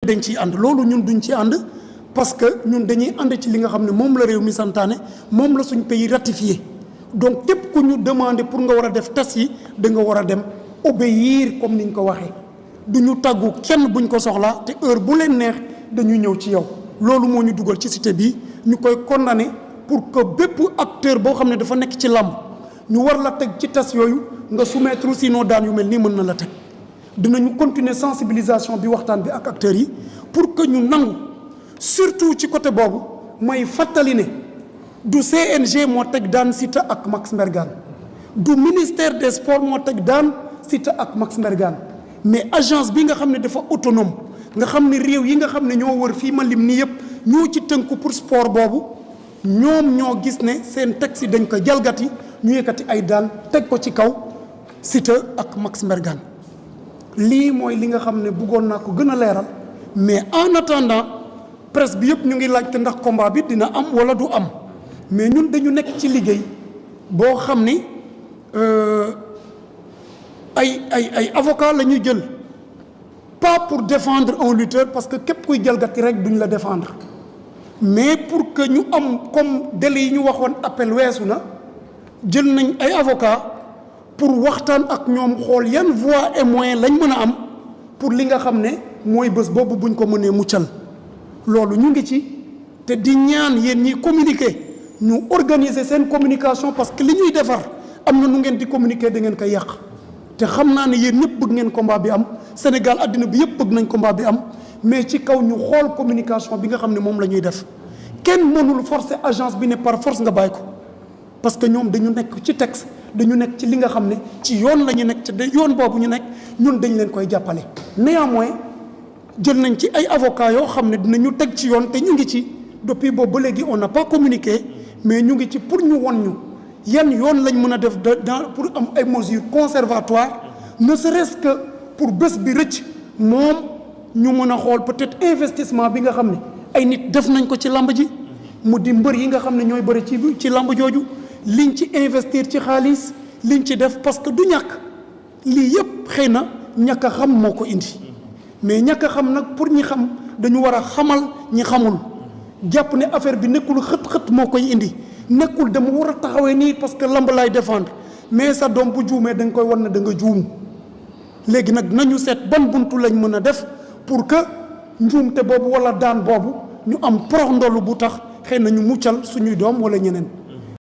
dañ ciy ànd loolu ñun duñ ci ànd parce que ñun dañuy ànd ci li nga xam ne moom la réew mi santaane moom la suñ pays ratifié donc képp ku ñu demandé pour nga war a def test yi da nga war a dem obéir comme niñ ko waxee du ñu tàggu kenn buñ ko soxlaa te heure bu leen neex dañu ñëw ci yow loolu moo ñu dugal ci cité bi ñu koy condamné pour que bépp acteur boo xam ne dafa nekk ci làmb ñu war la teg ci test yooyu nga soumettre sinon daan yu mel nii mën na la teg dinañu continuer sensibilisation bi waxtaan bi ak acteurs yi pour que ñu nangu surtout ci côté boobu mooy fàttali ne du CNG moo teg daan Siteu ak Max Mbergane du ministère des sports moo teg daan Siteu ak Max Mbergane mais agence bi nga xam ne dafa autonome nga xam ne réew yi nga xam ne ñoo wër fii ma lim nii yëpp ñoo ci tënku pour sport boobu ñoom ñoo gis ne seen texte yi dañ ko jalgati ñu yëkkati ay daan teg ko ci kaw Siteu ak Max Mbergane lii mooy li nga xam ne bëggoon naa ko gën a leeral mais en attendant presse bi yëpp ñu ngi laajte ndax combat bi dina am wala du am mais ñun dañu nekk ci liggéey boo xam ni ay avocat la ñuy jël pas pour défendre un lutteur parce que képp kuy jalgati rek duñ la défendre mais pour que ñu am comme délai yi ñu waxoon appel weesu na jël nañ ay avocat pour waxtaan ak ñoom xool yan voies et moyens lañ mën a am pour li nga xam ne mooy bés boobu buñ ko mënee muccal loolu ñu ngi ci te di ñaan yéen ñi communiquer ñu organiser seen communication parce que li ñuy defar am na nu ngeen di communiquer da ngeen koy yàq te xam naa ne yéen ñëpp bëgg ngeen combat bi am Sénégal àddina bi yëpp bëgg nañ combat bi am mais ci kaw ñu xool communication bi nga xam ne moom la ñuy def kenn mënul forcer agence bi ne par force nga bàyyi ko parce que ñoom dañu nekk ci texte dañu nekk ci li nga xam ne ci yoon la ñu nekk ci yoon boobu ñu nekk ñun dañ leen koy jàppale néanmoins jël nañ ci ay avocats yoo xam ne dinañu teg ci yoon te ñu ngi ci depuis boobu ba léegi on n'a pas communiqué mais ñu ngi ci pour ñu won ñu yan yoon lañ mën a def pour am ay mesures conservatoires ne serait-ce que pour bés bi rëcc moom ñu mën a xool peut-être investissement bi nga xam ne ay nit def nañ ko ci lamb ji mu di mbër yi nga xam ne ñooy bëri ci lamb jooju liñ ci investir ci xaalis liñ ci def parce que du ñàkk lii yëpp xëy na ñàkk a xam moo ko indi mais ñàkk a xam nag pour ñi xam dañu war a xamal ñi xamul jàpp ne affaire bi nekkul xët-xët moo koy indi nekkul dama war a taxawee nii parce que lamb laay défendre mais sa doom bu juumee da nga koy war ne da nga juum léegi nag nañu seet ban buntu lañ mën a def pour que njuumte boobu wala daan boobu ñu am porox ndolu bu tax xëy na ñu muccal suñuy doom wala ñeneen